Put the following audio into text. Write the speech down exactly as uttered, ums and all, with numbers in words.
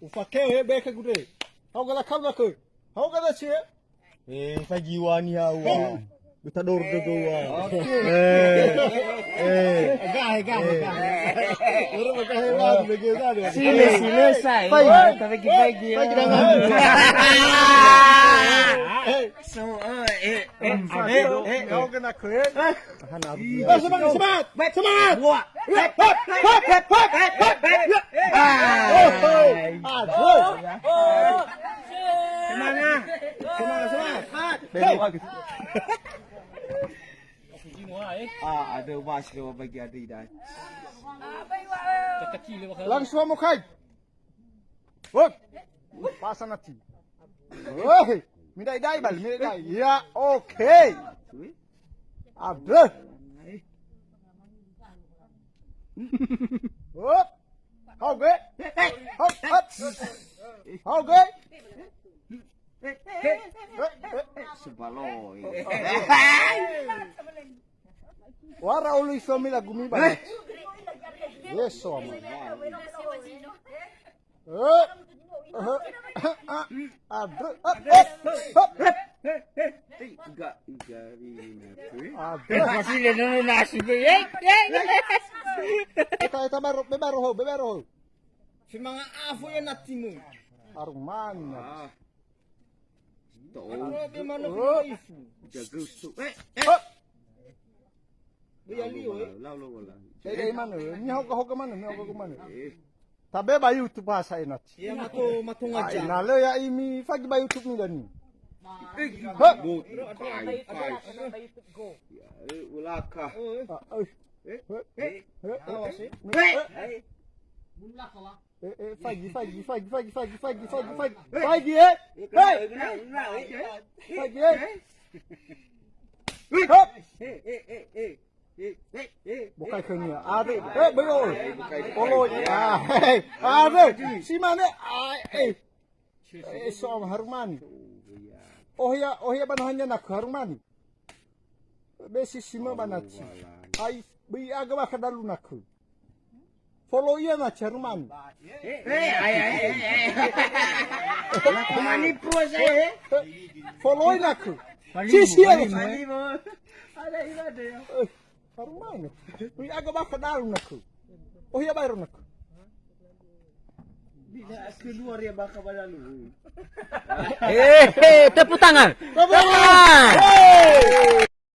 Ufakeo he beke gude. Hau gala kau gakö. Hau gala cie. Eh, faigi ua niha ua. Beta dor dodo ua. Oke. Eh. Eh. Gahe, gahe, gahe. Ora maka hewan bege tadi. Sile, sile, sai. Faigi. Faigi, faigi, faigi. So, eh, eh, eh, eh, eh. Kau kena kue. Semangat, semangat, semangat. Wah. Aduh. Semangat. Semangat, semangat. Ah, ada mas lo bagi ada dah. Langsung mau kai. Woi. Pasa nati. Woi. Midai-dai bal, midai-dai. Ya, oke. Aduh. Hop. Hau ge. Hop, hop. Hau ge. Sebaloi. Wara ulu isomi lagu mi ba. Yeso ama. Eh, eh, ah, aduh, eh, eh, hop, hop. Iga, iga, ini, eh. Aduh. Masih dia nunu nasi, be, eh, eh, eh. Eta, eta baro, be baro ho, be baro ho. Semangat afu ya natimu. Arung mani. Ah. To'o. Aro be mano Oh. Ifu. Jaga usu. Eh, eh. Hop. Be ya lio, eh. Lau, lau, lau. Dai, dai mano, eh. Ni hoga, hoga mano, ni hoga, hoga mano. Eh. Tabe ba YouTube ha sa'ae nati. Ya, mato, mato ngaja. Ai, na lö ya imi, fagi ba YouTube ni dani. Eh, Hop. Go, kai, kai. Ya, eh, ulaka. Oh, eh. Ah, eh. Eh, eh, eh, eh. Awas, eh. Eh, eh. Eh, eh, fagi, fagi, fagi. Fagi, eh. Hei. Fagi, eh. Hop. Bukai khönia. Ade. Eh, betul. Olo. Ah, hei. Ade. Si mane? Ah, eh. Eh, so harumani. Oh ya, oh ya bana hanya nak harumani. Be si sima ba nati. Ai, be aga bakha dalu nakö. Folo ia nati harumani. Eh, ai, ai, ai, ai. Kumani pro saya, eh. Folo ia nakö. Si, si, Mali, Mali, Mali, mo. Ada, ada, ada, ya. Eh, harumani. Be aga bakha dalu nakö. Oh ia bayar nakö. Bila keluar ya bakha ba dalu. Eh, eh, tepuk tangan. Tepuk tangan. Hey.